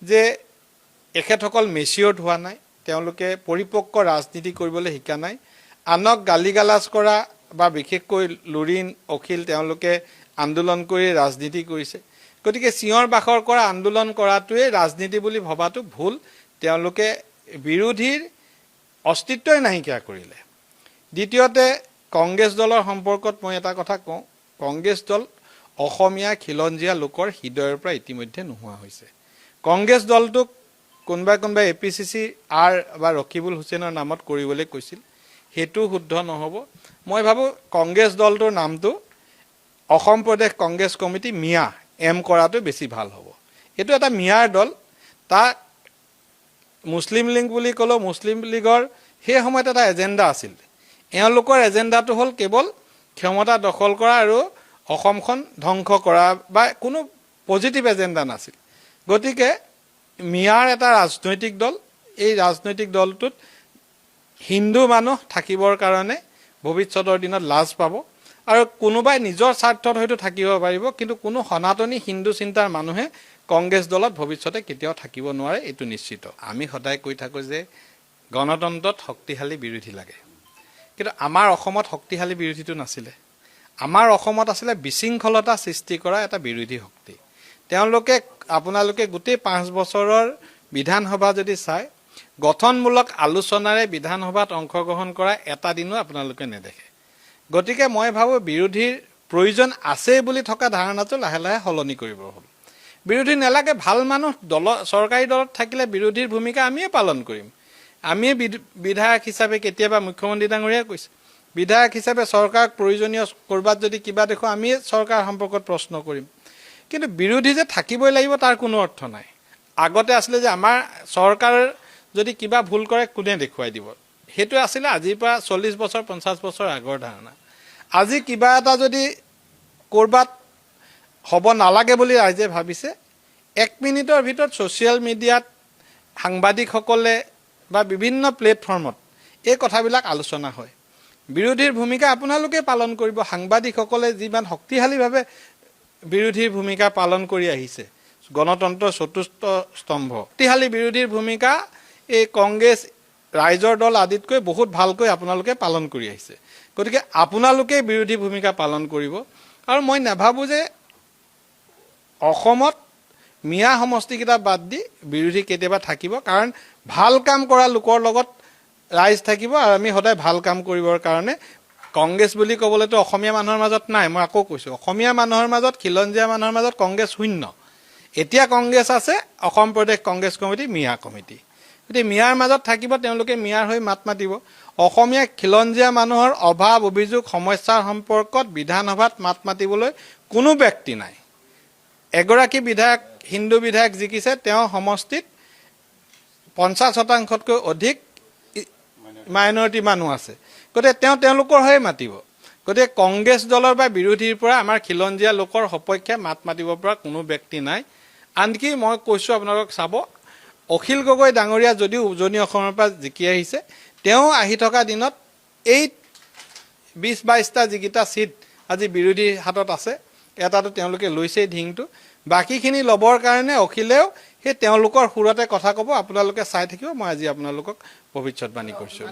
যে এখেতসকল মেচিয়ৰ্ড হোৱা নাই, তেওঁলোকে পৰিপক্ক ৰাজনীতি কৰিবলৈ শিকা নাই। আনক গালি গালাজ কৰা বা বিশেষকৈ লুৰিণ, অখিল, তেওঁলোকে আন্দোলন কৰি ৰাজনীতি কৰিছে। গতিকে চিঞৰ বাখৰ কৰা আন্দোলন কৰাটোৱে ৰাজনীতি বুলি ভবাটো ভুল। তেওঁলোকে বিৰোধীৰ অস্তিত্বই নাইকিয়া কৰিলে। দ্বিতীয়তে, কংগ্ৰেছ দলৰ সম্পৰ্কত মই এটা কথা কওঁ, কংগ্ৰেছ দল অসমীয়া খিলঞ্জীয়া লোকৰ হৃদয়ৰ পৰা ইতিমধ্যে নোহোৱা হৈছে। কংগ্ৰেছ দলটোক কোনোবাই কোনোবাই এপিচিচি আৰ বা ৰকিবুল হুছেইনৰ নামত কৰিবলৈ কৈছিল, সেইটো শুদ্ধ নহ'ব। মই ভাবোঁ কংগ্ৰেছ দলটোৰ নামটো অসম প্ৰদেশ কংগ্ৰেছ কমিটি মিয়া এম কৰাটো বেছি ভাল হ'ব। এইটো এটা মিয়াৰ দল। তাক মুছলিম লীগ বুলি ক'লেও মুছলিম লীগৰ সেই সময়ত এটা এজেণ্ডা আছিল। এওঁলোকৰ এজেণ্ডাটো হ'ল কেৱল ক্ষমতা দখল কৰা আৰু অসমখন ধ্বংস কৰা বা কোনো পজিটিভ এজেণ্ডা নাছিল। গতিকে মিয়াৰ এটা ৰাজনৈতিক দল, এই ৰাজনৈতিক দলটোত হিন্দু মানুহ থাকিবৰ কাৰণে ভৱিষ্যতৰ দিনত লাজ পাব আৰু কোনোবাই নিজৰ স্বাৰ্থত হয়তো থাকিব পাৰিব, কিন্তু কোনো সনাতনী হিন্দু চিন্তাৰ মানুহে কংগ্ৰেছ দলত ভৱিষ্যতে কেতিয়াও থাকিব নোৱাৰে, এইটো নিশ্চিত। আমি সদায় কৈ থাকোঁ যে গণতন্ত্ৰত শক্তিশালী বিৰোধী লাগে, কিন্তু আমাৰ অসমত শক্তিশালী বিৰোধীটো নাছিলে। আমাৰ অসমত আছিলে বিশৃংখলতা সৃষ্টি কৰা এটা বিৰোধী শক্তি। তেওঁলোকে, আপোনালোকে গোটেই 5 বছৰৰ বিধানসভা যদি চায়, গঠনমূলক আলোচনাৰে বিধানসভাত অংশগ্ৰহণ কৰা এটা দিনো আপোনালোকে নেদেখে। গতিকে মই ভাবোঁ বিৰোধীৰ প্ৰয়োজন আছে বুলি থকা ধাৰণাটো লাহে লাহে সলনি কৰিব হ'ল। বিৰোধী নেলাগে, ভাল মানুহ দল চৰকাৰী দলত থাকিলে বিৰোধীৰ ভূমিকা আমিয়ে পালন কৰিম। আমিয়ে বিধায়ক হিচাপে, কেতিয়াবা মুখ্যমন্ত্ৰী ডাঙৰীয়াই কৈছে, বিধায়ক হিচাপে চৰকাৰক প্ৰয়োজনীয় ক'ৰবাত যদি কিবা দেখোঁ, আমিয়ে চৰকাৰ সম্পৰ্কত প্ৰশ্ন কৰিম। কিন্তু বিৰোধী যে থাকিবই লাগিব তাৰ কোনো অৰ্থ নাই। আগতে আছিলে যে আমাৰ চৰকাৰ যদি কিবা ভুল কৰে কোনে দেখুৱাই দিব, সেইটো আছিলে আজিৰ পৰা 40 বছৰ, 50 বছৰ আগৰ ধাৰণা। আজি কিবা এটা যদি ক'ৰবাত হ'ব নালাগে বুলি ৰাইজে ভাবিছে, এক মিনিটৰ ভিতৰত ছ'চিয়েল মিডিয়াত সাংবাদিকসকলে বা বিভিন্ন প্লেটফৰ্মত এই কথাবিলাক আলোচনা হয়। বিৰোধীৰ ভূমিকা আপোনালোকে পালন কৰিব। সাংবাদিকসকলে যিমান শক্তিশালীভাৱে বিৰোধীৰ ভূমিকা পালন কৰি আহিছে, গণতন্ত্ৰৰ চতুৰ্থ স্তম্ভ, শক্তিশালী বিৰোধীৰ ভূমিকা এই কংগ্ৰেছ, ৰাইজৰ দল আদিতকৈ বহুত ভালকৈ আপোনালোকে পালন কৰি আহিছে। গতিকে আপোনালোকেই বিৰোধী ভূমিকা পালন কৰিব। আৰু মই নাভাবোঁ যে অসমত মিয়া সমষ্টিকেইটা বাদ দি বিৰোধী কেতিয়াবা থাকিব, কাৰণ ভাল কাম কৰা লোকৰ লগত ৰাইজ থাকিব আৰু আমি সদায় ভাল কাম কৰিবৰ কাৰণে। কংগ্ৰেছ বুলি ক'বলৈতো অসমীয়া মানুহৰ মাজত নাই। মই আকৌ কৈছোঁ, অসমীয়া মানুহৰ মাজত, খিলঞ্জীয়া মানুহৰ মাজত কংগ্ৰেছ শূন্য। এতিয়া কংগ্ৰেছ আছে অসম প্ৰদেশ কংগ্ৰেছ কমিটি, মিয়া কমিটি। গতিকে মিয়াৰ মাজত থাকিব, তেওঁলোকে মিয়াৰ হৈ মাত মাতিব। অসমীয়া খিলঞ্জীয়া মানুহৰ অভাৱ অভিযোগ সমস্যাৰ সম্পৰ্কত বিধানসভাত মাত মাতিবলৈ কোনো ব্যক্তি নাই। এগৰাকী বিধায়ক, হিন্দু বিধায়ক জিকিছে, তেওঁ সমষ্টিত 50%তকৈ অধিক মাইনৰিটি মানুহ আছে, গতিকে তেওঁ তেওঁলোকৰ হৈয়ে মাতিব। গতিকে কংগ্ৰেছ দলৰ বা বিৰোধীৰ পৰা আমাৰ খিলঞ্জীয়া লোকৰ সপক্ষে মাত মাতিব পৰা কোনো ব্যক্তি নাই। আনকি মই কৈছোঁ আপোনালোকক, চাব, অখিল গগৈ ডাঙৰীয়া যদিও উজনি অসমৰ পৰা জিকি আহিছে, তেওঁ আহি থকা দিনত এই 20-22টা যিকেইটা ছিট আজি বিৰোধীৰ হাতত আছে, এটাতো তেওঁলোকে লৈছেই ঢিংটো, বাকীখিনি ল'বৰ কাৰণে অখিলেও সেই তেওঁলোকৰ সুৰতে কথা ক'ব। আপোনালোকে চাই থাকিব। মই আজি আপোনালোকক ভৱিষ্যতবাণী কৰিছোঁ।